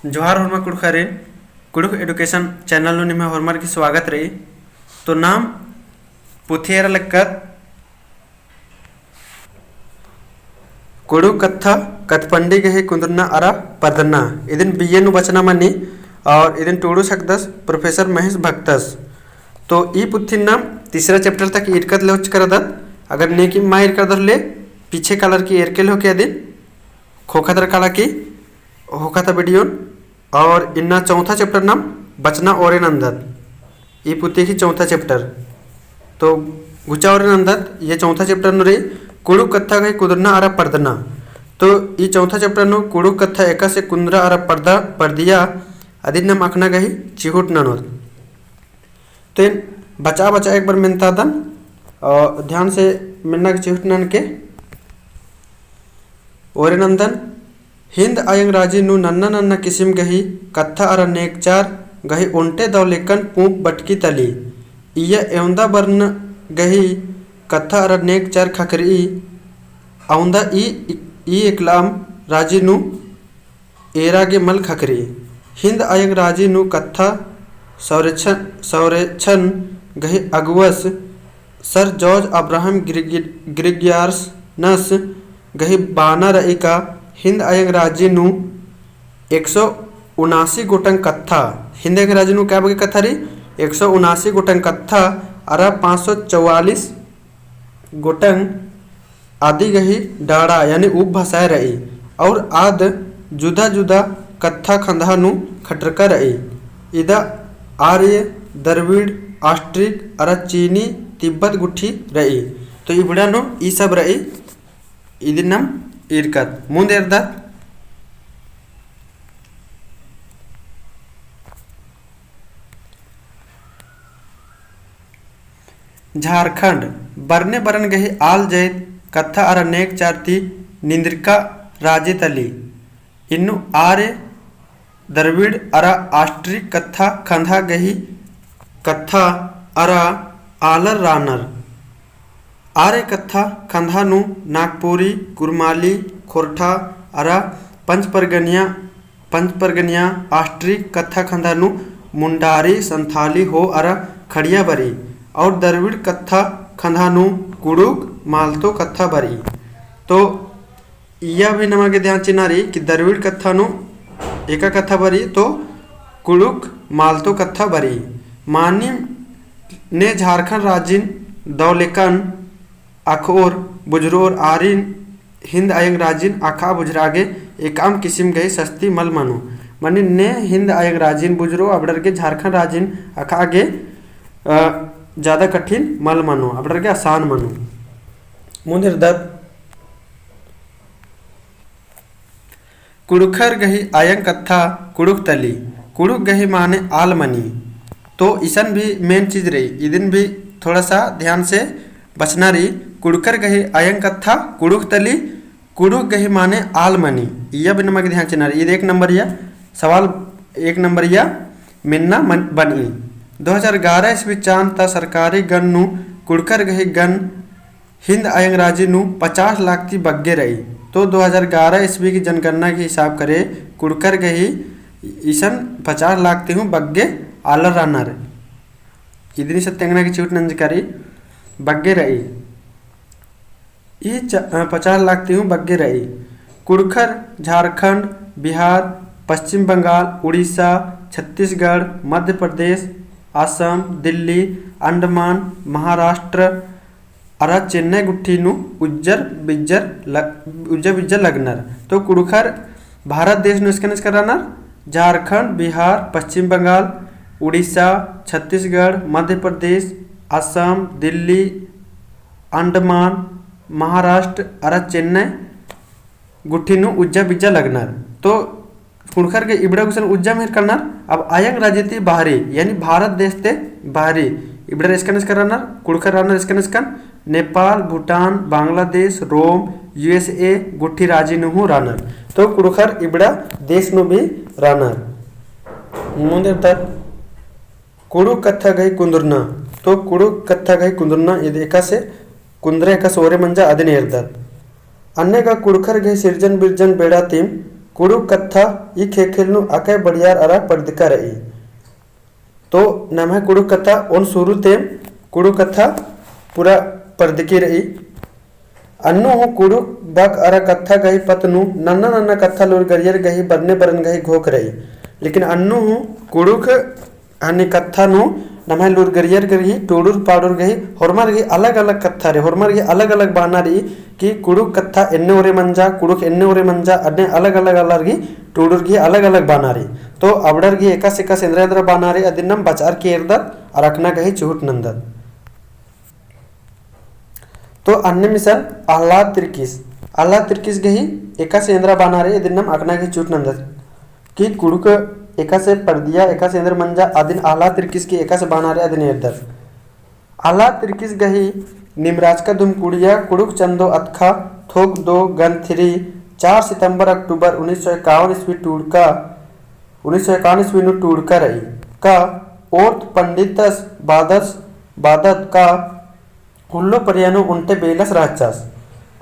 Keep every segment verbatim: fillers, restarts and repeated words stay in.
जोहार होरमा कुँड़ुख़रिन, कुँड़ुख़ education channel नू निम्है होरमर की स्वागत रई। तो नाम पुथी एरा लक्कत कुँड़ुख़ कत्था कत्थपंडी गही कुन्दुरना अरा परदना, इदिन बीए नू बचना मनी और इदिन टूड़ू सकदस professor महेश भगतस। तो ई पुथिन नाम तीसरा chapter तक ईरकत ले होच करदत, अगर नेकी मा ईरकत ले पीछे कालर की एरके ले होके अदिन ख़ोख़ा दरा काला की ख़ोख़ा ता video। और इन्ना चौथा chapter नाम बचना ओरे नन्दत। ई पुथी की चौथा chapter। तो गुचा ओरे नन्दत, ये चौथा chapter नू रई कुँड़ुख़ कत्था गही कुन्दुरना अरा परदना। तो ई चौथा chapter नू कुँड़ुख़ कत्था एकासे कुन्दुरा अरा परदा, परदिया अदिन नाम अख़ना गही चिहुट ननोत। तो एन बचा बचा एक बार मेन्तादन और ध्यान से मेन्ना गही चिहुट ननके ओरे नन्दन। हिन्द अयंग राजी नू नन्ना नन्ना किसिम गही कत्था अरा नेगचार गही ओन्टे दव लेकन पूँप बटकी तली। इय्या एवंदा बरन गही कत्था अरा नेगचार ख़क्खरई। अवंदा ई, ई एकलाम राजी नू एरा गे मल ख़क्खरई। हिन्द अयंग राजी नू कत्था संरक्षण, संरक्षण गही अगुवस सर जॉर्ज अब्राहम ग्रिग-, ग्रिग्यार्सनस गही बाना रई का हिन्द अयंग राजी नू एक सौ उनासी गोटंग कत्था, हिन्द अयंग राजी नू का बग्गे कत्था रई? एक सौ उनासी गोटंग कत्था अरा पाँच सौ चौवालीस गोटंग आदि गही डाड़ा यानी उपभाषाएँ रई और आद जुदा जुदा कत्था खंदहा नू खटरका रई। इदा आर्य, द्रविड़, ऑस्ट्रिक अरा चीनी, तिब्बत गुट्ठी रई। तो इबड़ा नू ई सब रई। इदिन नाम ईरकत मुन्द एरदत। झारखंड बरने बरन गही आल जैत कत्था अरा नेगचार ती निंदरका राजी तली। इन्नु आर्य, द्रविड़ अरा ऑस्ट्रिक कत्था खंदहा गही कत्था अरा आलर रानर। आर्य कत्था खंदहा नू नागपुरी, कुरमाली, खोरठा अरा पंचपरगनिया, पंचपरगनिया, ऑस्ट्रिक कत्था खंदहा नू मुंडारी, संथाली, हो अरा खड़िया बरई और द्रविड़ कत्था खंदहा नू कुड़ुख, मालतो कत्था बरई। तो इय्या भी नमा गे ध्यान चिअना रई कि द्रविड़ कत्था नू एका कत्था बरई तो कुड़ुख मालतो कत्था बरई। मानिम ने झारखंड राजिन दौलेकन अखओर बुझुरओर आरिन हिन्द अयंग राजिन अखआ बुझुरआ गे एकअम किसिम गही सस्ती मल मनो। माने ने हिन्द अयंग राजिन बुझुरओ अबड़र गे झारखंड राजिन अखआ गे, अ, ज्यादा कठिन मल मनो, अबड़र गे आसान मनो। मुन्द एरदत कुँड़ुख़र गही अयंग कत्था कुँड़ुख़ तली, कुँड़ुख़ गही माने आल मनी। तो इसन भी main चीज रई, इदिन भी थोड़ा सा ध्यान से बचना रई। कुँड़ुख़र गही अयंग कत्था कुँड़ुख़ तली, कुँड़ुख़ गही माने आल मनी। इय्या भी नमा गे ध्यान चिअना रई। ईद एक नंबरिया सवाल, एक नंबरिया मेन्ना मन-, बनई। दो हजार ग्यारह ईस्वी चान ता सरकारी गन नू कुँड़ुख़र गही गन हिन्द अयंग राजी नू पचास लाख ती बग्गे रई। तो दो हजार ग्यारह ईस्वी की जनगणना के हिसाब करे कुँड़ुख़र गही इसन पचास लाख ती हूँ बग्गे आलर रअनर। इदिन इसन तेंगना की चिहुट नंजका रई, बग्गे रई। ई च-, अ, पचास लाख ती हूँ बग्गे रई। कुँड़ुख़र झारखंड, बिहार, पश्चिम बंगाल, उड़ीसा, छत्तीसगढ़, मध्य प्रदेश, असम, दिल्ली, अंडमान, महाराष्ट्र, अरा चेन्नई गुट्ठी नू उज्जर बिज्जर ल-, उज्जर बिज्जर लगनर। तो कुँड़ुख़र भारत देश नू एसकन एसकन रअनर, झारखंड, बिहार, पश्चिम बंगाल, उड़ीसा, छत्तीसगढ़, मध्य प्रदेश, असम, दिल्ली, अंडमान, महाराष्ट्र, अरा चेन्नई गुट्ठी नू उज्जा बिज्जा लगनर। तो कुँड़ुख़र गे इबड़ा गुसन उज्जा मेर करनर। अब अयंग राजी ती बाहरी, यानी भारत देश ती बाहरी, इबड़ा एसकन एसकन रअनर, कुँड़ुख़र रअनर एसकन एसकन, नेपाल, भूटान, बांग्लादेश, रोम, यूएसए गुट्ठी राजी नू हूँ रअनर। तो कुँड़ुख़र इबड़ा देश नू भी रअनर। मुन्द एरदत कुँड़ुख़ कत्था गही कुन्दुरना। तो कुँड़ुख़ कत्था गही कुन्दुरना ईद एकासे कुन्दरा एकासे ओरे मंजा अदिन एरदत। अन्ने गा कुँड़ुख़र गही सिरजन बिरजन बेड़ा तिम कुँड़ुख़ कत्था ई ख़ेख़ेल नू अकय बढ़ियार अरा पढ़दका रई। तो नम्है कुँड़ुख़ कत्था ओन सुरु तेम कुँड़ुख़ कत्था पूरा पढ़दकी रई। अन्नु हूँ कुँड़ुख़ बक अरा कत्था गही पत्त नू नन्ना नन्ना कत्था लूरगरियर गही बरने बरन गही घोख रई। लेकिन अन्नु हूँ कुँड़ुख़ हनी कत्था नू नम्है लूरगरियर गही टूड़ुर पाड़ुर गही होरमर गही अलग अलग कत्था रई, होरमर गही अलग अलग बाना रई कि कुँड़ुख़ कत्था एन्ने ओरे मंजा, कुँड़ुख़ एन्ने ओरे मंजा, अन्ने अलग अलग आलर गही टूड़ुर गही अलग अलग बाना रई। तो अबड़र गही एकासे एकासे एन्दरा एन्दरा बाना रई अदिन नाम बचआर की एरदत अरा अख़ना गही चिहुट नन्दत। तो अन्नेम इसन आह्लाद तिर्किस, आह्लाद तिर्किस गही एकासे एन्दरा बाना रई अदिन नाम अख़ना गही चिहुट नन्दत। कि कुँड़ुख़ एकासे परदिया एकासे एन्दरा मंजा अदिन आह्लाद तिर्किस गही एकासे बाना रई अदिन एरदत। आह्लाद तिर्किस गही निमराजका धुमकुड़िया कुँड़ुख़ चंदो अतख़ा थोक दो गंथरी चार सितंबर अक्टूबर उन्नीस सौ इक्यावन ईस्वी टूड़का, उन्नीस सौ इक्यावन ईस्वी नू टूड़का रई। का ओर्त पंडितस बादस बादत का हुल्लो परिया नू ओन्टे बेलस रहचस।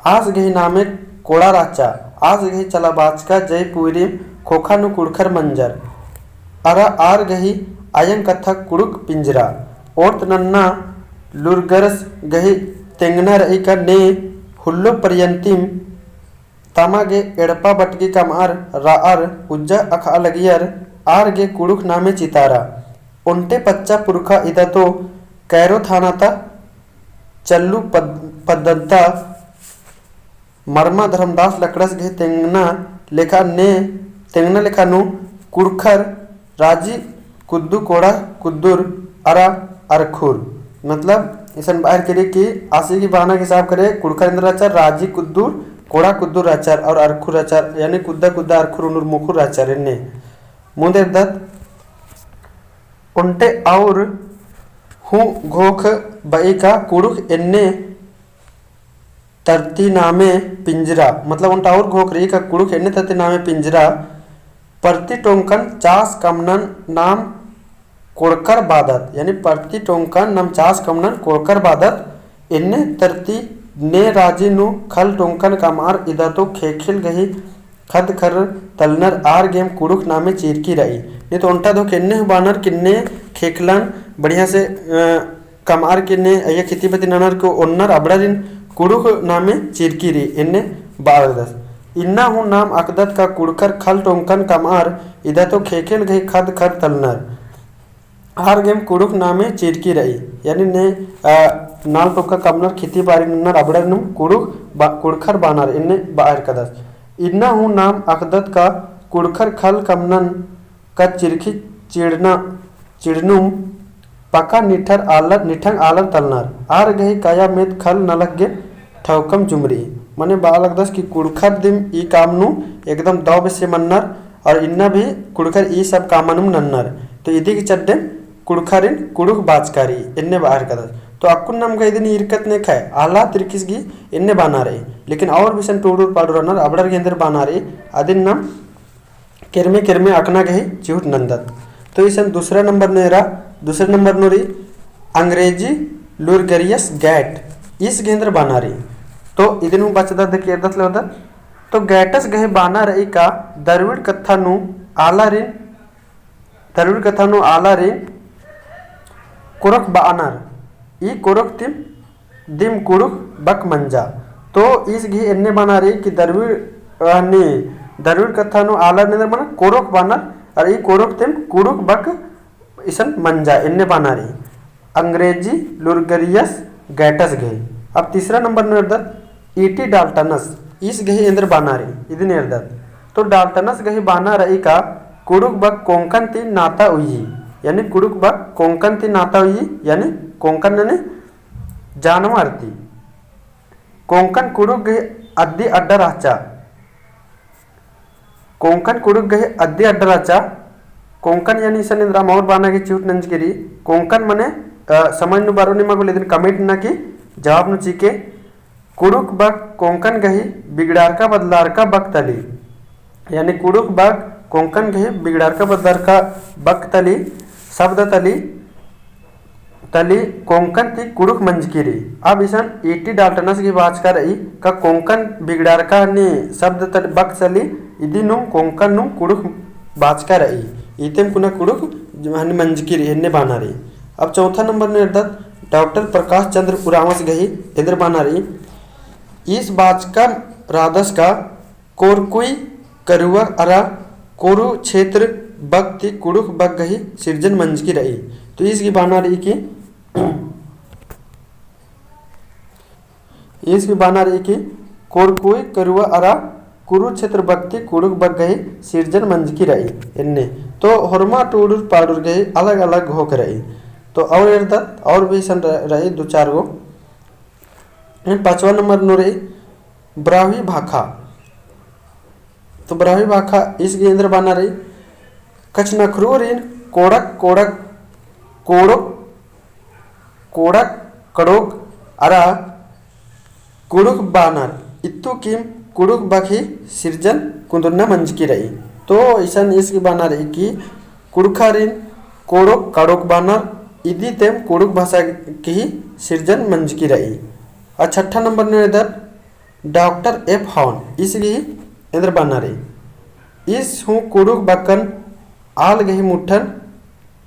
आस गही नामे कोड़ा रहचा, आस गही चलाबाचका जयपुरिम ख़ोख़ा नू कुँड़ुख़र मंजर। अरा आर गही अयंग कत्था कुँड़ुख़ पिंजरा। ओर्त नन्ना लूरगरस गही तेंगना रई का ने हुल्लो परियंतिम तमा गे एड़पा बटगी कमअर रअर उज्जा अख़आ लगियर आर गे कुँड़ुख़ नामे चितारा। ओन्टे पच्चा पुरखा इदा तो कैरो थाना ता चल्लू पद-, पद्दन्ता मरमा धर्मदास लकड़स गही तेंगना लेखा ने, तेंगना लेखा नू कुँड़ुख़र राजी कुद्दू कोड़ा कुद्दुर अरा अरखुर। मतलब इसन बाहर करी कि आसी की बहाना के हिसाब करे कुँड़ुख़र एन्दरा रहचर राजी कुद्दुर कोड़ा कुद्दुर रहचर और अरखुर रहचर, यानी कुद्दा कुद्दा अरखुर उनुर मुखुर रहचर एन्ने। मुन्द एरदत ओन्टे और हूँ घोख बई का कुँड़ुख़ एन्ने तरती नामे पिंजरा, मतलब ओन्टा और घोख रई का कुँड़ुख़ एन्ने तरती नामे पिंजरा, परती टोंकन चास कमनन नाम कोड़कर बादत, यानी परती टोंकन नाम चास कमनन कोड़कर बादत, एन्ने तरती ने राजी नू खल टोंकन कमअर इदा तो ख़ेख़ेल गही ख़द्द ख़र्र तलनर आर गेम कुँड़ुख़ नामे चीरकी रई। नी तो ओन्टा दो केन्ने हूँ बानर किन्ने ख़ेख़लन बढ़िया से, अ, कमअर किन्ने अइया खेती बती ननर को ओन्नर अबड़ारिन कुँड़ुख़ नामे चीरकी रई एन्ने बआ लगदस। इन्ना हूँ नाम अख़दत का कुँड़ुख़र खल टोंकन कमअर इदा तो ख़ेख़ेल गही ख़द्द ख़र्र तलनर। आर गेम कुँड़ुख़ नामे चीरकी रई, यानी ने, अ, नाल टोंका कमनर खेती बारी नन्नर अबड़ारिन कुँड़ुख़ बा-, कुँड़ुख़र बानर एन्ने बआ लगदस। इन्ना हूँ नाम अख़दत का कुँड़ुख़र खल कमनन का चिरखी चिड़ना, चिड़नुम पका निठर आलर, निठंग आलर तलनर। आर गही काया मेद खल नलख गे ठौकम जुमरी। मने बआ लगदस कि कुँड़ुख़र दिम ई काम नू एकदम दौ बेसे मन्नर और इन्ना भी कुँड़ुख़र ई सब कामनुम नन्नर। तो इदी की चड्डेम कुँड़ुख़रिन कुँड़ुख़ बाचका रई, एन्ने बआ लगदस। तो अक्कुन नम गा इदिन ईरकत नेखय, आला तिरकिस गही एन्ने बाना रई। लेकिन और भी इसन टूड़ुर पाड़ुर रअनर, अबड़र गे एन्देर बाना रई, अदिन नम केरमे केरमे अख़ना गही चिहुट नन्दत। तो इसन दूसरा नंबर नू एरा, दूसरा नंबर नू रई अंग्रेजी लुरगरियस गैट, ईस गही एन्देर बाना रई। तो इदिन हूँ बचदत देखी एरदत लगदत। तो गैटस गही बाना रई का दरविड़ कत्था नू आलारिन, दरविड़ कत्था नू आलारिन कोरख बअनर। ई कोरख तिम दिम कुँड़ुख़ बक मंजा। तो ईस गही एन्ने बाना रई कि दरविड़, अ, नी, दरविड़ कत्था नू आलर एन्देर मना कोरख बानर, और ई कोरख तिम कुँड़ुख़ बक इसन मंजा, एन्ने बाना रई। अंग्रेजी लुरगरियस गैटस गही। अब तीसरा नंबर नू एरदत ईटी डाल्टनस, ईस गही एन्देर बाना रई, इदिन एरदत। तो डाल्टनस गही बाना रई का कुँड़ुख़ बक कोंकन ती नाता उइय्यी, यानी कुँड़ुख़ बक कोंकन ती नाता उइय्यी, यानी कोंकन नने जानवर ती। कोंकन कुँड़ुख़ गही अद्दी अड्डा रहचा। कोंकन कुँड़ुख़ गही अद्दी अड्डा रहचा। कोंकन यानी इसन एन्देर अमा और बाना गही चिहुट नंजकी रई। कोंकन मने, अ, समझ नू बरओ निमा गे लेकिन comment नना की जवाब नू चिके। कुँड़ुख़ बक कोंकन गही बिगड़ारका बदलारका बक तली। यानी कुँड़ुख़ बक कोंकन गही बिगड़ारका बदलारका बक तली, शब्द तली, तली कोंकन ती कुँड़ुख़ मंजकी रई। अब इसन ईटी डाल्टनस गही बाचका रई का कोंकन बिगड़ारका नी शब्द तली बक तली इदिनुम कोंकण नुम कुँड़ुख़ बाचका रई। इदिम कुना कुँड़ुख़ हनी मंजकी रई, एन्ने बाना रई। अब चौथा नंबर नू एरदत डॉक्टर प्रकाश चंद्र उराँवस गही एन्देर बाना रई। ईस बाचका रअदस का कोरकुई करुवा अरा कुरुक्षेत्र बक ती कुँड़ुख़ बक गही सिरजन मंजकी रई। तो ईस गही बाना रई कि ईस गही बाना रई कि कोरकुई करुवा अरा कुरुक्षेत्र बक ती कुँड़ुख़ बक गही सिरजन मंजकी रई एन्ने। तो होरमा टूड़ुर पाड़ुर गही अलग-अलग घोख रई। तो और एरदत और भी इसन र-, रई दू चार गो। एन पाँचवा नंबर नू रई ब्राह्वी भाखा। तो ब्राह्वी भाखा ईस गही एन्देर बाना रई, कछनखरूरिन कोड़क, कोड़क, कोड़ोक, कोड़क, कड़ोक अरा कुँड़ुख़ बानर इत्तुकिम कुँड़ुख़ बक ही सिरजन कुन्दुरना मंजकी रई। तो इसन ईस गही बाना रई कि कुँड़ुख़ारिन कोड़ोक, कड़ोक बानर इदितेम कुँड़ुख़ भाषा गही सिरजन मंजकी रई। आ छठा नंबर नू एरदत डॉक्टर एफ हॉन ईस गही एन्देर बाना रई। ईस हूँ कुँड़ुख़ बकन आल गही मुठन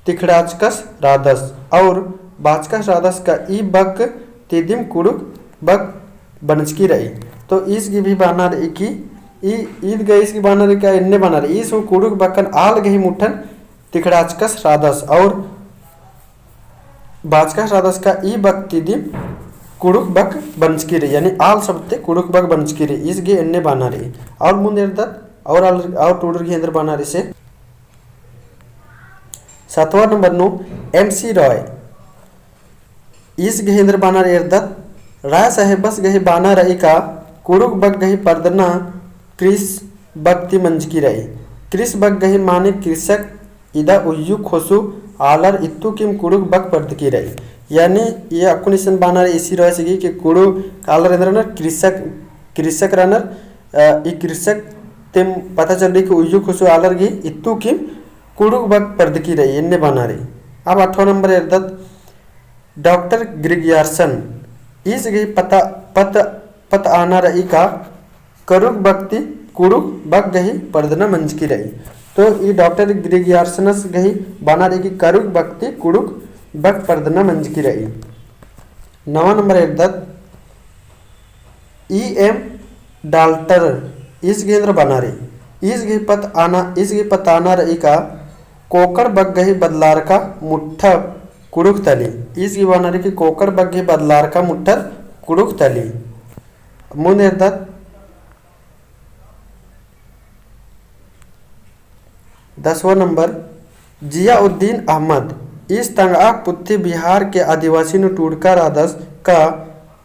तिखड़ाचकस रअदस और बाचकस रअदस का ई बक तिदिम कुँड़ुख़ बक बनचकी रई। तो ईस गही भी बाना रई कि ई, ईद गही ईस गही बाना रई का एन्ने बाना रई। ईस हूँ कुँड़ुख़ बकन आल गही मुठन तिखड़ाचकस रअदस और बाचकस रअदस का ई बक तिदिम कुँड़ुख़ बक बनचकी रई, यानी आल शब्द ती कुँड़ुख़ बक बनचकी रई, ईस गही एन्ने बाना रई। और मुन्द एरदत और आल, और टूड़ुर गही एन्देर बाना रई से। सातवाँ नंबर नू एम सी रॉय ईस गही एन्देर बाना रई एरदत, राय साहेबस गही बाना रई का कुँड़ुख़ बक गही परदना क्रिस बक ती मंजकी रई। क्रिस बक गही माने कृषक इदा उइय्यु खोसु आलर इत्तुकिम कुँड़ुख़ बक परदकी रई। यानी ई अक्कुन इसन बाना रई ईसी रॉयस गही कि कुँड़ुख़ आलर एन्देर रअनर कृषक, कृषक रअनर, अ, ई कृषक तेम पता चलरई कि उइय्यु खोसु आलर गही इत्तुकिम कुँड़ुख़ बक परदकी रई, एन्ने बाना रई। अब आठवाँ नंबर एरदत डॉक्टर ग्रिगरियर्सन ईस गही पता, पत, पतआना रई का करुख़ बक ती कुँड़ुख़ बक गही परदना मंजकी रई। तो ई डॉक्टर ग्रिगरियर्सनस गही बाना रई कि करुख़ बक ती कुँड़ुख़ बक परदना मंजकी रई। नवा नंबर एरदत ई एम डाल्टर ईस गही एन्देर बाना रई। ईस गही पतआना, ईस गही पतआना रई का कोकड़ बक गही बदलारका मुट्ठा कुँड़ुख़ तली। ईस गही बाना रई कि कोकड़ बक गही बदलारका मुट्ठा कुँड़ुख़ तली। मुन्द एरदत दसवाँ नंबर, जियाउद्दीन अहमद ईस तंगआ पुथी बिहार के आदिवासी नू टूड़का रअदस का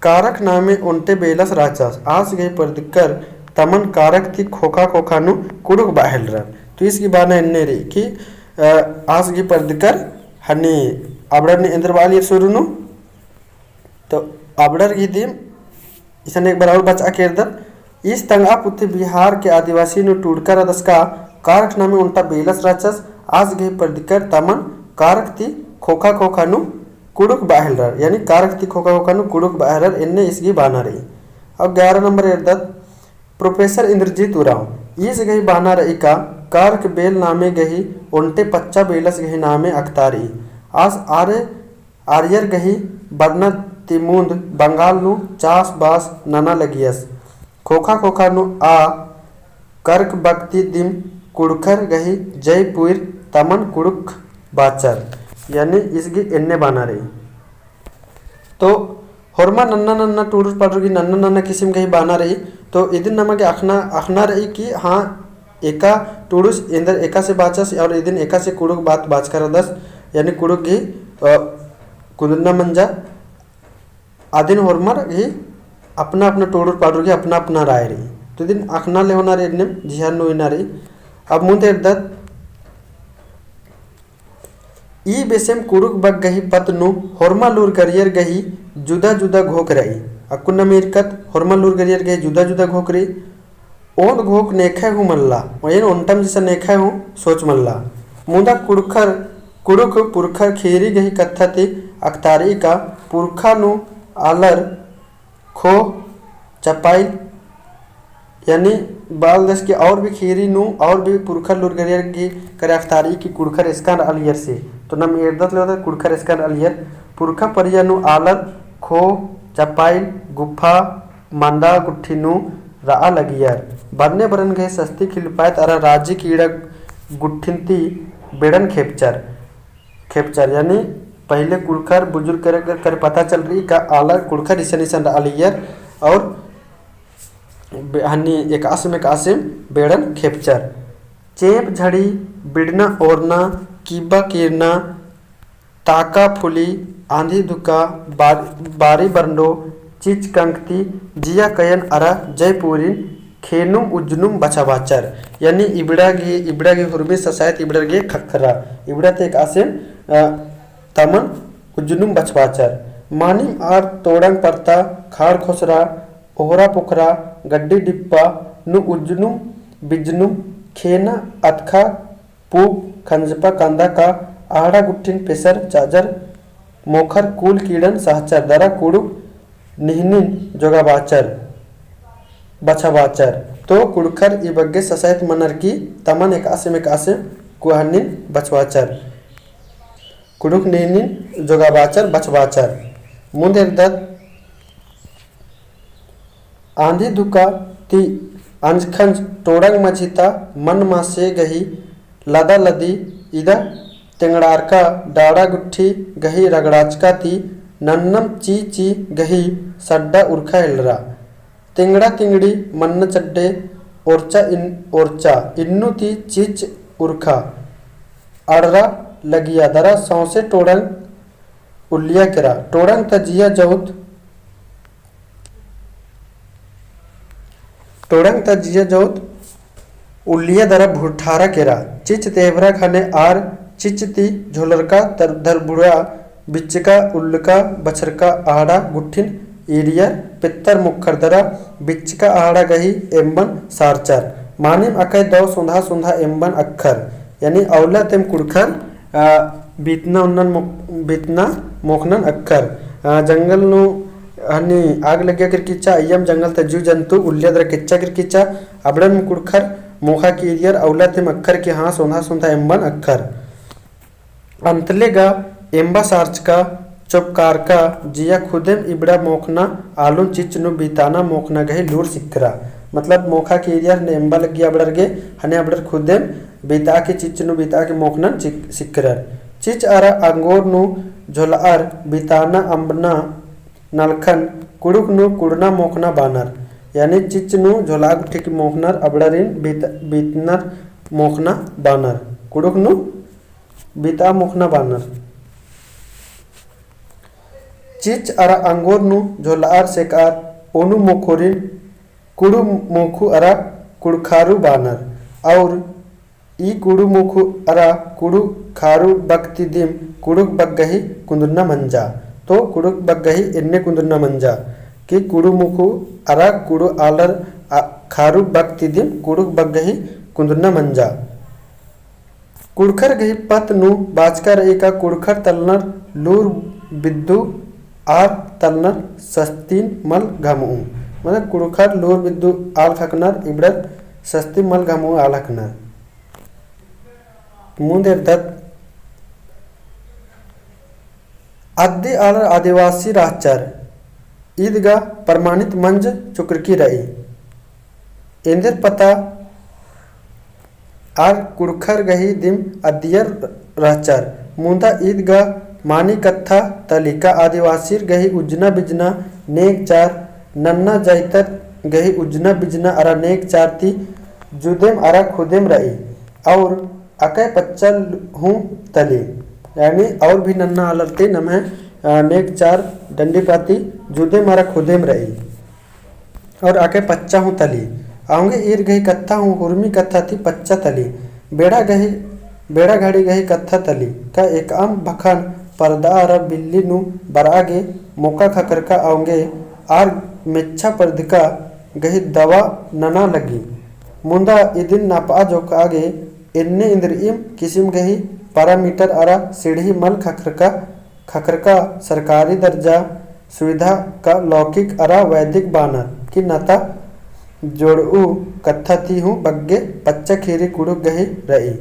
कारख नामे ओन्टे बेलस रहचस, आस गही परदकर तमन कारख ती खोखा खोखा नू कुँड़ुख़ बआ हेलरर। तो ईस गही बाना एन्ने रई कि, अ, आस गही परदकर हनी अबड़र नी एन्देर बआलियर सुरु नू। तो अबड़र गही दिम इसन एक बार और बचआ केरदत। ईस तंगआ पुथी बिहार के आदिवासी नू टूड़का रअदस का कारख नामे ओन्टा बेलस रहचस, आस गही परदकर तमन कारख ती खोखा खोखा नू कुँड़ुख़ बआ हेलरर, यानी कारख ती खोखा खोखा नू कुँड़ुख़ बआ हेलरर, एन्ने ईस गही बाना रई। अब ग्यारह नंबर एरदत प्रोफेसर इन्द्रजीत उराँव ईस गही बाना रई का कारख बेल नामे गही ओन्टे पच्चा बेलस गही नामे अख़तारई। आस आर्य आरियर गही बरना ती मुन्द बंगाल नू चास बास नना लगियस। खोखा खोखा नू आ करख बक ती दिम कुँड़ुख़र गही जय पुइर तमन कुँड़ुख़ बाचर। यानी ईस गही एन्ने बाना रई। तो होरमा नन्ना नन्ना टूड़ुर पाड़ुर गही नन्ना नन्ना किसिम गही बाना रई। तो इदिन नमा गे अख़ना, अख़ना रई कि हाँ, एका टूड़ुस एन्देर एकासे बाचस और इदिन एकासे कुँड़ुख़ बात बाचका रअदस, यानी कुँड़ुख़ गही, अ, कुन्दुरना मंजा। अदिन होरमर गही अपना अपना टूड़ुर पाड़ुर गही अपना अपना राय रई। तो इदिन अख़ना लेहोना रई, एन्नेम जिहर नू इना रई। अब मुन्द एरदत ई बेसेम कुँड़ुख़ बक गही पत्त नू होरमा लूरगरियर गही जुदा जुदा घोख रई। अक्कुन नम ईरकत होरमा लूरगरियर गही जुदा जुदा घोख रई। ओन्द घोख नेखय हूँ मल्ला, एन ओन्टम जैसा नेखय हूँ सोच मल्ला। मुदा कुँड़ुख़र, कुँड़ुख़ पुरखर ख़ीरी गही कत्था ती अख़तारई का पुरखा नू आलर खोह चपाइल यानी बआलदस कि और भी ख़ीरी नू और भी पुरखर लूरगरियर गही करे अख़तारई कि कुँड़ुख़र एसकन रआलियर से। तो नम एरदत लेवत कुँड़ुख़र एसकन रआलियर। पुरखा परिया नू आलर, खोह, चपाइल, गुफा, मंदा गुट्ठी नू रआ लगियर। बरने बरन गही सस्ती खिलपायत अरा राजी कीड़ा गुट्ठिन ती बेड़न खेपचर। खेपचर, यानी पहिले कुँड़ुख़र बुजुर्ग करे, करे पता चलरई का आलर कुँड़ुख़र इसन इसन रआलियर और बे-, हन्नी एकासिम एकासिम बेड़न खेपचर। चेंप झड़ी, बिड़ना ओरना, किब्बा कीरना, ताका फुली, आंधी धुका, बार-, बारी बरंडो, चिच कंकती, जिया कयन अरा जयपुरिन खेनुम उज्जनुम बछाबाचर। यानी इबड़ा गे, इबड़ा गे हुरमी ससायत इबड़र गे ख़क्खरा। इबड़ा ती एकासिम, अ, तमन उज्जनुम बछाबाचर। मानिम आर तोड़ंग परता, खाड़ खोसरा, ओहरा पोखरा, गड्डी डिप्पा नू उज्जनुम बिज्जनुम खेना अतखा पूप खंजपा कांदा का आहड़ा गुट्ठिन पेसर चाजर मोखर कुल कीड़न सहचर दरा कुँड़ुख़ निहनिन जोगाबाचर, बछाबाचर। तो कुँड़ुख़र ई बग्गे ससायत मनर की तमन एकासिम एकासिम कुहनिन बछाबाचर। कुँड़ुख़ निहनिन जोगाबाचर, बछाबाचर। मुन्द एरदत आंधी धुका ती अंजखंज टोड़ंग मझी ता मन मासे गही लदा लदी इदा तेंगड़ारका डाड़ा गुट्ठी गही रगड़ाचका ती नन्नम ची ची गही सड्डा उरखा हेलरा। तेंगड़ा तिंगड़ी मन्न चड्डे ओरचा इन-, ओरचा इन्नु ती चिच उरखा अड़रा लगिया दरा सौंसे टोड़ंग उल्लिया केरा। टोड़ंग ता जिया जौत, टोड़ंग ता जिया जौत उल्लिया दरा भुरठारा केरा। चिच तेभरा खने आर चिच ती झोलरका तर-, धरभुड़ा बिच्चका उल्लका बछरका आहड़ा गुट्ठिन ईरियर पेत्तर मोखर दरा बिच्चका आहड़ा गही एम्बन सारचर। मानिम अकय दौ सोंधा सोंधा एम्बन अक्खर। यानी अउला तेम कुँड़ुख़र, अ, बीतना ओन्नन मो-, बीतना मोख़नन अक्खर। अ, जंगल नू हनी आग लग्गिया केरकी चा, अइय्यम जंगल ता जीव जंतु उल्लिया दरा केच्चा केरकी चा, अबड़न कुँड़ुख़र मोख़ा कीरियर अउला तेम अक्खर कि हाँ सोंधा सोंधा एम्बन अक्खर। अंतले गा एम्बा सारचका, चोपकारका, जिया खुदेम इबड़ा मोख़ना आलुन चिच नू बीताना मोख़ना गही लूर सिक्करा। मतलब मोख़ा कीरियर हने एम्बा लग्गिया अबड़र गे, हने अबड़र खुदेम बीता के चिच नू बीता के मोख़नन चिक-, सिक्करर। चिच अरा अंगोर नू झोलअर बीताना अम्बना नलखन कुँड़ुख़ नू कुड़ना मोख़ना बानर। यानी चिच नू झोलआ गुट्ठी की मोख़नर अबड़रिन बीत-, बीतनर मोख़ना बानर। कुँड़ुख़ नू बीतआ मोख़ना बानर। चिच अरा अंगोर नू झोलअर सेकअर ओनु मोख़ोरिन कुड़ू मोख़ू अरा कुँड़ुख़ारू बानर। और ई कुड़ू मोख़ू अरा कुँड़ुख़ारू बक ती दिम कुँड़ुख़ बक गही कुन्दुरना मंजा। तो कुँड़ुख़ बक गही एन्ने कुन्दुरना मंजा कि कुड़ू मोख़ू अरा कुड़ू आलर आ-, खारू बक ती दिम कुँड़ुख़ बक गही कुन्दुरना मंजा। कुँड़ुख़र गही पत्त नू बाचका रई का कुँड़ुख़र तलनर लूर बिद्दू आर तलनर सस्तीन मल घमऊ। मतलब कुँड़ुख़र लूर बिद्दू आल ख़क्खनर इबड़र सस्ती मल घमऊ आल ख़क्खनर। मुन्द एरदत अद्दी आलर आदिवासी रहचर ईद गा प्रमाणित मंज चुकरकी रई। एन्देर पता आर कुँड़ुख़र गही दिम अद्दियर रहचर। मुन्दा ईद गा मानी कत्था तली का आदिवासीर गही उज्जना बिज्जना नेग चार नन्ना जाइतर गही उज्जना बिज्जना अरा नेग चार ती जुदेम अरा खुदेम रई। और अकय पच्चा हूँ तली। यानी और भी नन्ना आलर ती नम्है, अ, नेग चार डंडी पाती जुदेम अरा खुदेम रई। और अकय पच्चा हूँ तली। अवंगे ईर गही कत्था हूँ हुरमी कत्था ती पच्चा तली। बेड़ा गही, बेड़ा घड़ी गही कत्था तली। का एकअम भखन परदा अरा बिल्ली नू बरआ गे मोका ख़क्खरका अवंगे आर मेच्छा परदका गही दवा नना लगी। मुन्दा इदिन नपआ जोकआ गे एन्ने इन्द्रिइम किसिम गही parameter अरा सीढ़ी मल ख़क्खरका, ख़क्खरका सरकारी दर्जा सुविधा का लौकिक अरा वैदिक बानर कि नता जोड़ऊ कत्था ती हूँ बग्गे पच्चा ख़ीरी कुँड़ुख़ गही रई।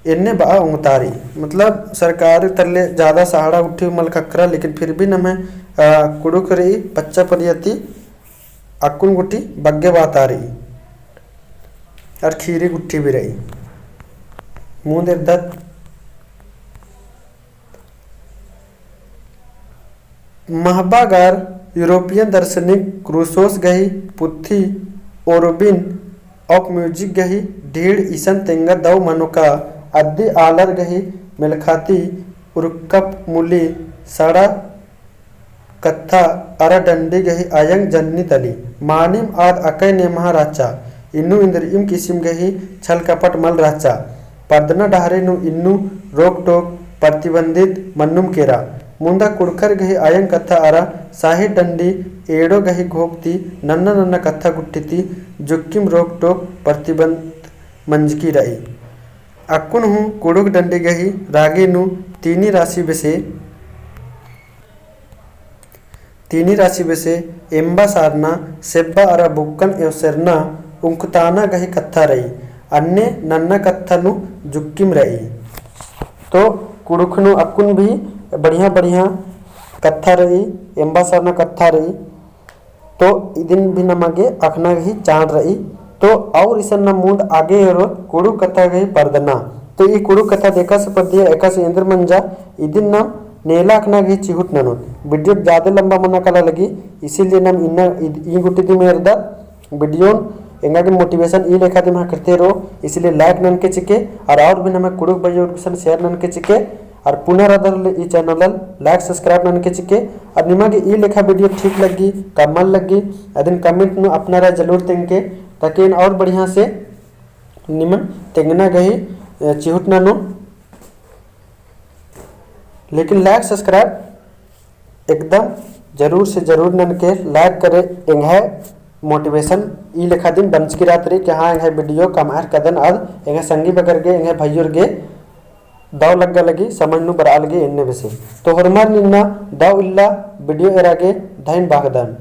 एन्ने बआ ओंगतारई। मतलब सरकार तल्ले ज्यादा सहारा गुट्ठी मल ख़क्खरा, लेकिन फिर भी नम्है, अ, कुँड़ुख़ रई पच्चा परिया ती अक्कुन गुट्ठी बग्गे बातारई। अर ख़ीरी गुट्ठी भी रई। मुन्द एरदत। महबागार यूरोपियन दर्शनिक क्रूसोस गही पुथी ओरबिन ऑफ म्यूजिक गही ढीड़ इसन तेंगा दौ मनोका अद्दी आलर गही मेलखाती उरकप मुली सड़ा कत्था अरा डंडी गही अयंग जन्नी तली। मानिम आद अकय नेम्हा रहचा, इन्नु इन्द्रिइम किसिम गही छल कपट मल रहचा। परदना डहरे नू इन्नु रोक टोक प्रतिबंधित मन्नुम केरा। मुन्दा कुँड़ुख़र गही अयंग कत्था अरा साहिर डंडी एड़ो गही घोख ती नन्ना नन्ना कत्था गुट्ठी ती जुक्किम रोक टोक प्रतिबंध मंजकी रई। अक्कुन हूँ कुँड़ुख़ डंडी गही रागी नू तीनी रासी बेसे तीनी रासी बेसे एम्बा सारना, सेब्बा अरा बुक्कन एवसेरना, उंकताना गही कत्था रई। अन्ने नन्ना कत्था नू जुक्किम रई। तो कुँड़ुख़ नू अक्कुन भी बढ़िया बढ़िया कत्था रई, एम्बा सारना कत्था रई। तो इदिन भी नमा गे अख़ना गही चाड़ रई। तो और इसन नम मुन्द आगे एरोत कुँड़ुख़ कत्था गही परदना। तो ई कुँड़ुख़ कत्था एकासे परदिया, एकासे एन्देर मंजा, इदिन नम नेला अख़ना गही चिहुट ननोत। वीडियो ज्यादा लंबा मना काला लगी, इसीलिए नम इन्ना इद-, ई गुट्ठी दिम एरदत। वीडियोन एंगा गे motivation ई लेखा दिम ख़क्खरते रओ, इसीलिए like ननके चिके, और, और भी नम्है कुँड़ुख़ भइयोर गुसन share ननके चिके। अर पुना रअदर ले ई channel ल like subscribe ननके चिके। अर निमा गे ई लेखा video ठीक लग्गी का मल लग्गी, अदिन comment नू अपना राय जरूर तेंगके, ताकि एन और बढ़िया से निमन तेंगना गही, अ, चिहुट ननोन। लेकिन like subscribe एकदम जरूर से जरूर ननके, like करे एंग्है motivation ई लेखा दिम बनचकी रहत रई कि हाँ, एंग्है video कमअर कदन अद एंग्है संगी बगर गे, एंग्है भइयोर गे दव लग्गा लगी, समझ नू बरआ लगी एन्ने बेसे। तो होरमर इन्ना दव इल्ला video एरा गे धइन बअदन।